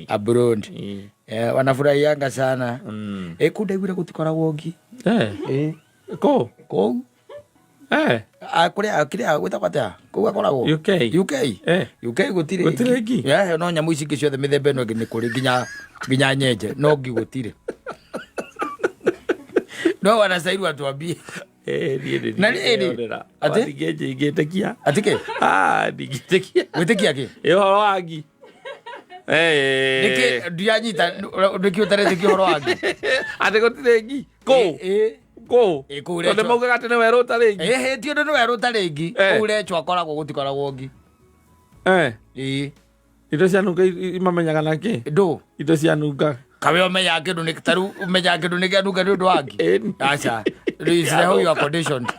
Abroad. Wanafurahianga sana. Kũu ndaiguire gũtikoragwo ngi. Kũ? Kũu. Kũrĩa kĩrĩa gwĩtagwo atĩa? Kũu akoragwo? UK. UK. UK gũtirĩ. Gũtirĩ ngi? No nyamũ ici ingĩ ciothe mĩthemba ĩno ĩngĩ nĩ kũrĩ nginya nyenje, no ngi gũtirĩ. No wanastahili watuambie. Niĩ nĩ Na rĩrĩ, ndingĩyonera. atĩ? Ndingĩtĩkia. Atĩ kĩ? Ah, ndingĩtĩkia. Gwĩtĩkia kĩ? Ĩ ũhoro wa ngi. Nĩkĩ ndiranyita nĩkĩ ũtaretĩkia ũhoro wa ngi? Atĩ gũtirĩ ngi. Kũ? Kũ? Ĩ, kũu Tondũ Rachel. maugaga atĩ nĩ werũ ũtarĩ ngi. Ĩhĩ, ti ũndũ nĩ werũ ũtarĩ ngi. Kũu Rachel akoragwo gũtikoragwo ngi. Indo cia nunga imamenyaga na kĩ? Ndũ. Indo cia nunga. Kawe ũmenyaga kĩndũ nĩ tarĩu ũmenyaga kĩndũ nĩ kĩanunga nĩ ũndũ wa ngi? Ĩni. Aca. Rĩu is how you are conditioned.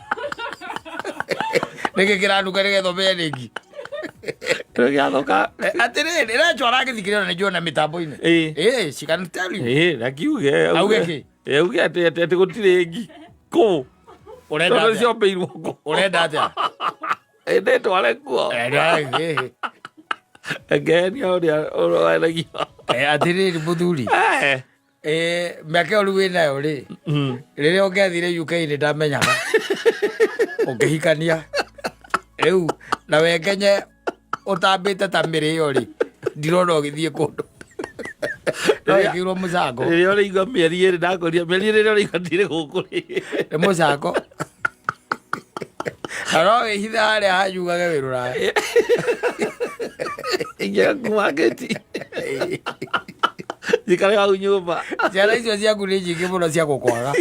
Nĩkĩ kĩranunga nĩgetha ũmenye nĩ ngi? Kĩndũ gĩathũka. Atĩrĩrĩ, Rachel aragĩthikĩrĩria na nĩnjũĩ ona mĩtambo-inĩ. She can tell you. Na kiuge. Auge kĩ? Auge atĩ gũtirĩ ngi. Kũ? Ũrenda Tondũ atĩa? ciombĩirwo kũ? Ũrenda atĩa? Ndĩtware kuo. Ngenia ũrĩa ũrwenagio. Atĩrĩrĩ mũthuri. Mĩaka ĩyo rĩu wĩnayo rĩ, rĩrĩa ũngĩathire UK nĩ ndamenyaga ũkĩhikania rĩu na wengenye ũtambĩte ta mĩrĩo rĩ, ndirona ũgĩthiĩ kũndũ. No wĩkĩirwo mũcango. Rĩrĩa ũrĩigua mĩeri 2 ndakũria mĩeri 2 rĩrĩa ũrĩigua ndirĩ gũkũ rĩ. Nĩ mũcango. Na no wĩhithe harĩa hanyugage wĩ rũraya. Ingĩaga kuma ngĩti. Njikare hau nyũmba. Ciana icio ciaku nĩ nyingĩ mũno cia gũkwaga.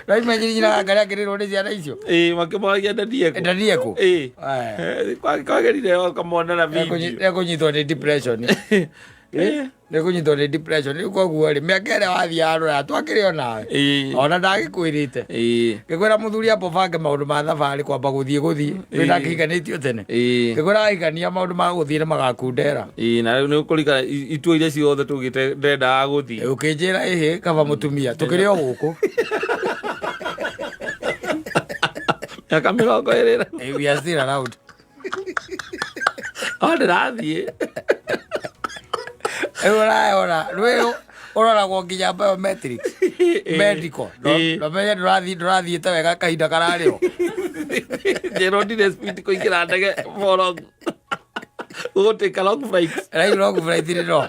No imagine nyina wa Ngai akĩrĩrwo nĩ ciana icio. Ĩĩ, makĩmoragia ndanie kũ. Ndanie kũ? Ĩĩ. Aya. Kwagĩrire ũkamona na video. Nĩekũnyitwo nĩ depression. Nĩekũnyitwo nĩ depression. Rĩu koguo rĩ, mĩaka ĩrĩa wathiaga rũraya twakĩrĩ o nawe. Ona ndagĩkwĩrĩte. Ngĩkwĩra mũthuri amba ũbange maũndũ ma thabarĩ kwamba gũthiĩ gũthiĩ. Rĩu ndakĩhikanĩtio tene. Ngĩkwĩra wahikania maũndũ ma gũthiĩ nĩ magakundera. Ĩĩ, na rĩu nĩ ũkũrika itua iria ciothe tũgĩte ndendaga gũthiĩ. Ũkĩnjĩra ĩhĩ kaba mũtumia tũkĩrĩ o gũkũ. Mĩaka 20. We are still around. O ndĩrathiĩ. Rĩu ũrayona rwĩũ ũroragwo nginya biometrics medical. Ndũmenye ndũrathiĩte wega kahinda kararĩ ho. Njĩrwo ndirĩ speed kũingĩra ndege for long. Gũgũtĩka long flight. Raiu long flight nĩ no.